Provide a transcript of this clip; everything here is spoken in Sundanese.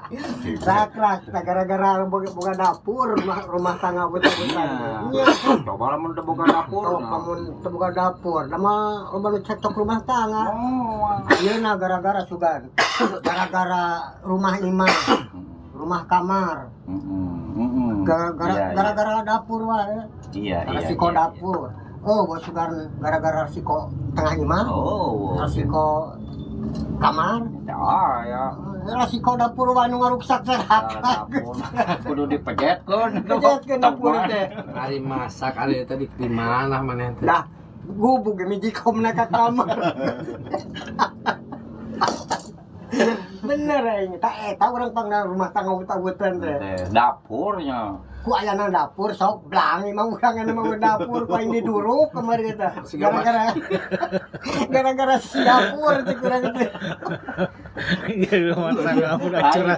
Rak-rak, nah, gara-gara boga dapur rumah tangga awut-awutan. Iya. Nya. Coba lamun teu boga dapur. Oh, lamun teu boga dapur, nama loba nu cekcok rumah tangga. Oh. Ayeuna gara-gara sugan. Gara-gara rumah imah, rumah kamar. Gara-gara gara-gara dapur wae. Resiko dapur. Oh, bos sugan gara-gara resiko tengah imah, resiko kamar, Ya, ya. Resiko dapur wae nu ngaruksak teh. Dapur kudu dipejetkeun. Pejetkeun dapur teh. Ari masak ari tadi di mana maneh teh? Dah, gubug ge mijikomna ka kamar. Bener aing, tak eta urang pangna rumah tangga awut-awutan teh. Teh, dapurnya. Ku ayana dapur sok blang imah urang anu mah dapur ku aing diduruk kamari eta. Gara-gara si dapur teh kurang teh. Rumah tangga udah curhat.